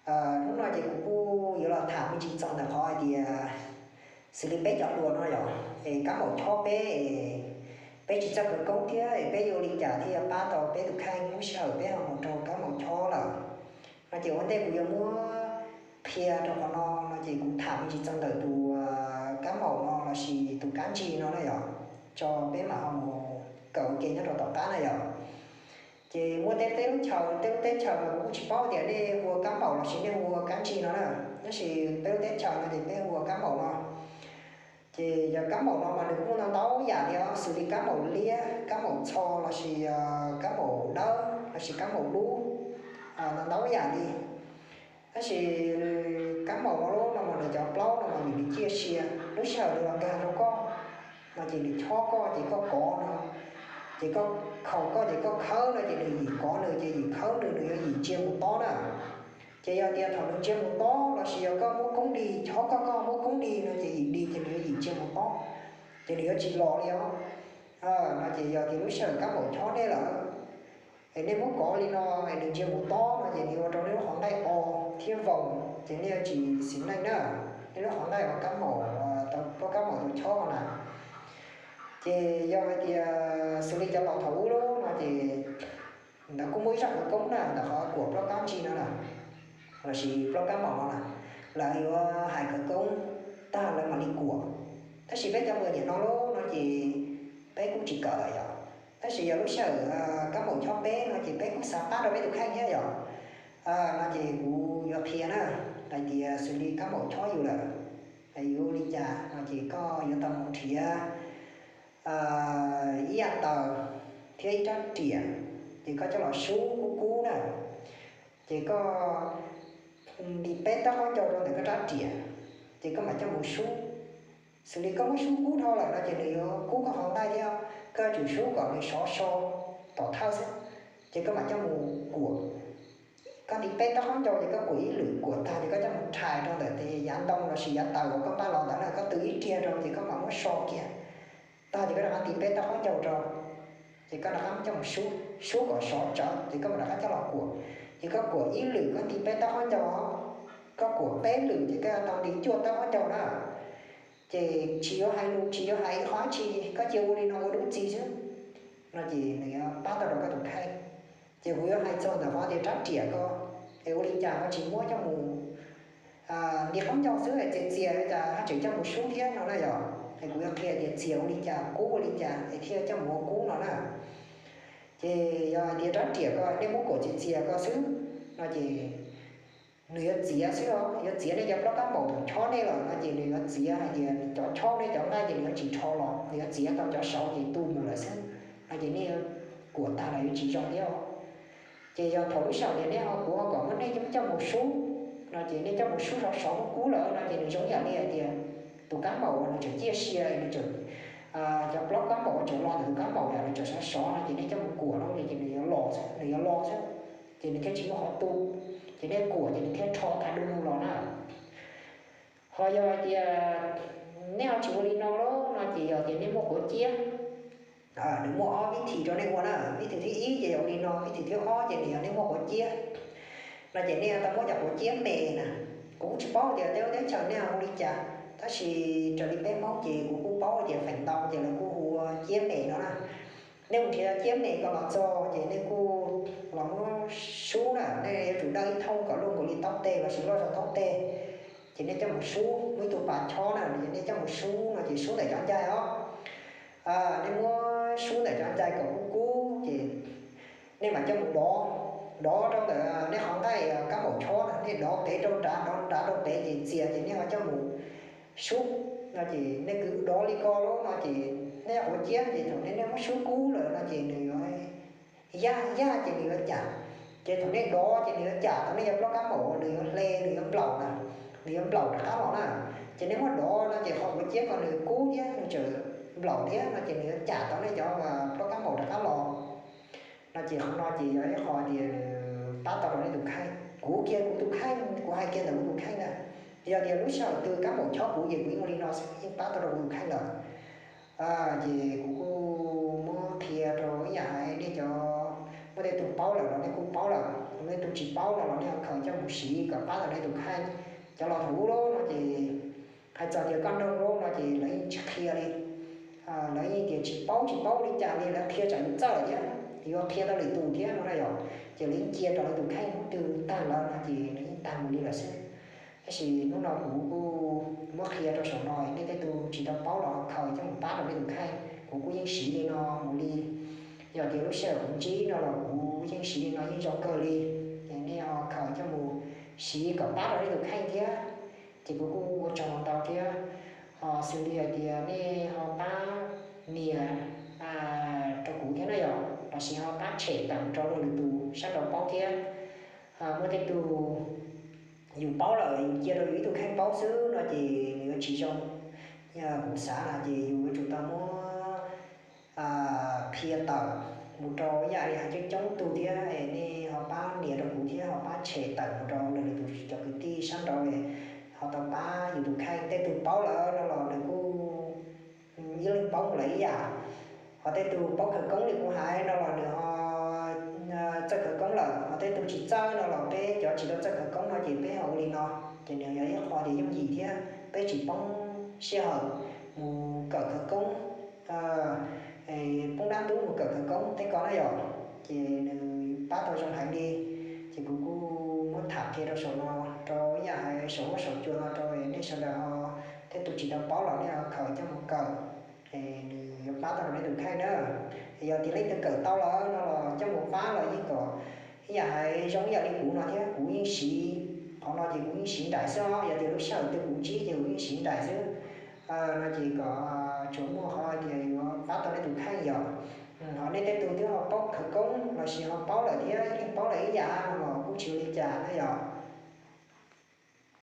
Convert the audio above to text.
Hnub no ces kuv kuj yuav los tham me ntsis txog ntawm qhov hais tias xws li peb cov hluas no yog es kab maum chob peb, peb tsis txawj khawv koob thiab es peb yuav ua li cas thiaj yuav pab tau peb tus kheej lub sij hawm peb ho mus raug kab maum chob lawm no. Ces ua ntej kuv yuav muab qhia rau qhov no no ces kuv tham me ntsis txog ntawm tus kab maum no lossis tus kab ntsig no na yog, tso peb mam ho mus kawm ua ke nyob rau tom qab na yog. Ces muaj tej teb lub chaw, tej lub teb chaws mas kuv kuj tsis paub tias nej hu ua kab maum lossis nej hu ua kab ntsig no na, tab sis peb lub teb chaws no ces peb hu ua kab maum no. Ces yog kab maum no mas nws kuj muaj ntau ntau yam li os, xws li kab maum liab, kab maum txho lossis kab maum dawb lossis kab maum dub, ntau ntau yam li. Tab sis kab maum no lub no mas nws cov plaub no mas nws ciaj sia, lub sij hawm nws los nkag rau koj no ces nws chob koj ces koj kov no, ces koj khaum koj ces koj khawb no ces nws yim kov nws ces yim khawb nws, nws yuav yim ntsia mus tob na. Ces yog tias thaum nws ntsia mus tob lossis yog koj muab koob dig chob koj, koj muab koob dig no ces yim dig ces nws yuav yim ntsia mus tob, ces nws yuav tsis los li os. No ces yog tias lub sij hawm kab maum chob nej lawm es nej muab kov li no es nws ntsia mus tob no ces nws ua rau nej lub qhov nqaij o thiab voos ces nej yuav tsis xis neej na. Nej lub qhov nqaij uas kab maum, plaub kab maum tau chob na. Ces yog hais tias xws li cov laus thaum ub lub no ces ntawd kuj muaj ib zaj khawv koob na ntawm qhov kuam plaub kab ntsig no na, lossis plaub kab maum no na, lawv yuav hais khawv koob tag lawv mam li kuam. Tab sis peb cov me nyuam no lub no ces peb kuj tsis kawm lawm yom. Tab sis yog lub sij hawm kab maum chob peb no ces peb kuj xav pab rau peb tus kheej thiab yom. No ces kuv yuav qhia na, hais tias xws li kab maum chob yus lawm, yuav ua li cas no ces koj yuav tau mus nrhiav ib yam taws thiab ib rab riam, ces koj coj los sub kub kub na. Ces koj nti peb tawb qaub ncaug rau ntawm koj rab riam, ces koj mam coj mus sub. Xws li koj muab sub kub dhau lawm no ces nws yuav kub koj qhov nqaij thiab, koj yuav tsum sub kom nws sov so tom thawj xwb, ces koj mam coj mus kuam. Koj nti peb tawb qaub ncaug ces koj kuam ib lwm, kuam tag ces koj coj mus rhais rau ntawm tes yav ntoo lossis yav taws uas koj npaj los ntawd na, koj tw ib riag rau ces koj mam muab so kiag. Tag ces koj rov qab nti peb tawb qaub ncaug rau, ces koj rov qab coj mus sub, sub kom sov tsawv ces koj mam rov qab coj los kuam. Ces koj kuam ib lwm koj nti peb tawb qaub ncaug, koj kuam peb lwm ces koj yuav tau nti cuaj tawb qaub ncaug na. Ces tsis yuav hais lus tsis yuav hais ib qho dab tsi, koj cia ua li no ua dub txig xwb, no ces nws yuav pab tau rau koj tus kheej. Ces kuv yuav hais txog ntawm qhov tias rab riam ko es ua li cas ho tsis muab coj mus nti qaub ncaug xwb es txias txias li cas ho tseem coj mus sub thiab no na yom. Es kuv yuav qhia tias txias ua li cas kub ua li cas es thiaj coj mus ua kub no na. Ces yog hais tias rab riam ko nej muab kuam txias txias ko xwb no ces nws yuav txiav xwb os, yuav txiav nej cov plaub kab maum thaum chob nej lawm no ces nws yuav txiav hais tias cov chob nej cov nqaij ces nws yuav tsis rho los, nws yuav txiav tau cov saud ces tu mus lawm xwb no ces nej yuav kuam tag los yuav tsis zoo thiab os. Ces yog thaum lub sij hawm tias nej ho kuv ho kom muab nej coj mus sub no ces nej coj mus sub sov sov kub kub lawm no ces nws zoo yam li hais tias tus kab maum uas nws tseem ciaj sia, nws tseem, cov plaub kab maum uas tseem los ntawm tus kab maum yom nws tseem sov sov no ces nej coj mus kuam no ces nws yuav los, nws yuav los xwb, ces nws thiaj tsis muaj qhov tu. Ces nej kuam ces nws thiaj rho tag du lug los na. Ho yog hais tias nej ho tsis ua li no lawm no ces yog tias nej muaj quav ciab, nws muaj ob vib thim rau nej ua na. Vib thim thib ib ces yog ua li no, vib thim thib ob ces nws yog nej muaj quav ciab no ces nej tau muab cov quav ciab me na. Kuv kuj tsis paub tias tej lub teb chaws nej hu li cas, tab sis raws li peb Hmoob ces kuv kuj paub tias feem ntau ces lawv kuj hu ua ciab me no na. Nej mus nrhiav ciab me ko los txog ces nej kuj los muab sub na, nej yuav tsum dawj ib thooj kom luaj nkaus li taub teg lossis loj zog taub teg, ces nej coj mus sub, muaj ib tug pas chob na, nej coj mus sub no ces sub ntawm cov ncai os. Nej muab sub ntawm cov ncai kom kub kub ces nej mam coj mus dov, dov rau ntawm nej qhov nqaij kab maum chob na, nej dov pem rau nrad, dov nrad rau pem ces txias ces nej ho coj mus sub no ces nej kwv dov li ko lawm no ces nej cov quav ciab ces thaum nej muab sub kub lawm no ces nws yuav yaj yaj ces nws yuav cam. Ces thaum nej dov ces nws yuav cam tau nej cov plaub kab maum, nws yuav hle, nws yuav nplaum na, nws yuav nplaum rov qab los na. Ces nej muab dov no ces qhov quav ciab ko nws kub thiab nws tseem nplaum thiab no ces nws yuav cam tau nej cov plaub kab maum rov qab los no ces qhov no ces yog ib qho tias nws pab tau rau nej tus kheej. Kuv kiag kuv tus kheej, kuv hais kiag ntawm kuv tus kheej na. Yog tias lub sij hawm twg kab maum chob kuv ces kuv yeej ua li no xwb, yeej pab tau rau kuv tus kheej lawm. Ces kuv kuj muab qhia rau ib yam hais nej cov, muaj tej tug paub lawm los nej kuj paub lawm, muaj tej tug tsis paub no los nej ho khaws coj mus siv kom pab tau nej tus kheej. Cov laus thaum ub no ces hais txog tias koj nrog lub no ces lawv yeej tsis qhia li. Lawv yeej tias tsis paub tsis paub li cas li, lawv qhia tsam yus txawj thiab, yuav qhia tau lwm tus thiab no na yom. Ces lawv yeej cia rau lawv tus kheej, hnub twg tag lawm no ces lawv yeej tag mus li lawm xwb. Tab sis hnub no kuv kuj muab qhia rau saum no, nej tej tug tsis tau paub los khaws coj mus pab rau nej tus kheej. Kuv kuj yeej siv li no mus li. Yog tias lub sij hawm kuv ntsib no los kuv yeej siv li no yeej zoo kawg li. Ces nej ho khaws coj mus siv kom pab rau nej tus kheej thiab. Ces kuv kuj ua tsaug ntau thiab. Ho xws li hais tias nej ho pab nias rau kuv thiab na yom, los sis ho pab tshem tawm rau lwm tus sab nraud paub thiab. Muaj tej tug yus paub lawm yus cia rau yus ib tug kheej paub xwb no ces nws yuav tsis zoo. Kuv xav no ces yus yuav tsum tau muab qhia tawm mus rau ib yam li hais coob coob tug thiab, es nej ho pab nias rau kuv thiab ho pab tshem tawm mus rau lwm tus cov kwv tij sab nraud, ho tau pab yus tus kheej. Tej tug paub lawm no los nws kuj ib leeg paub mus lawm ib yam. Ho tej tug paub khawv koob li kuv hais no los nws ho txawj khawv koob lawm, ho tej tug tsis txawj no los peb cov tsis tau txawj khawv koob no ces peb ho ua li no. Ces nws yog ib qho tias yooj yim thiab, peb tsis poob sij hawm mus kawm khawv koob, poob dab ntub mus kawm khawv koob tej ko na yom. Ces nws pab tau zoo heev li. Ces kuv kuj muab tham qhia rau saum no, rau ib yam hais saum huab saum cua no rau nej sawv daws ho, tej tug tsis tau paub los nej ho khaws coj mus kawm, es nws yuav pab tau rau nej tus kheej na. Yog tias leej twg kawm tau lawm no los coj mus pab los yeej kom ib yam hais zoo ib yam li kuv no thiab, kuv yeej siv, qhov no ces kuv yeej siv nraim xwb os. Yog tias lub sij hawm twg kuv ntsib ces kuv yeej siv nraim xwb. No ces kom tsuas muaj qhov tias yuav pab tau nej tus kheej yom. Ho nej tej tug twb ho paub khawv koob los sis ho paub lawm thiab, yeej paub lawm ib yam no los kuj tsis ua li cas na yom.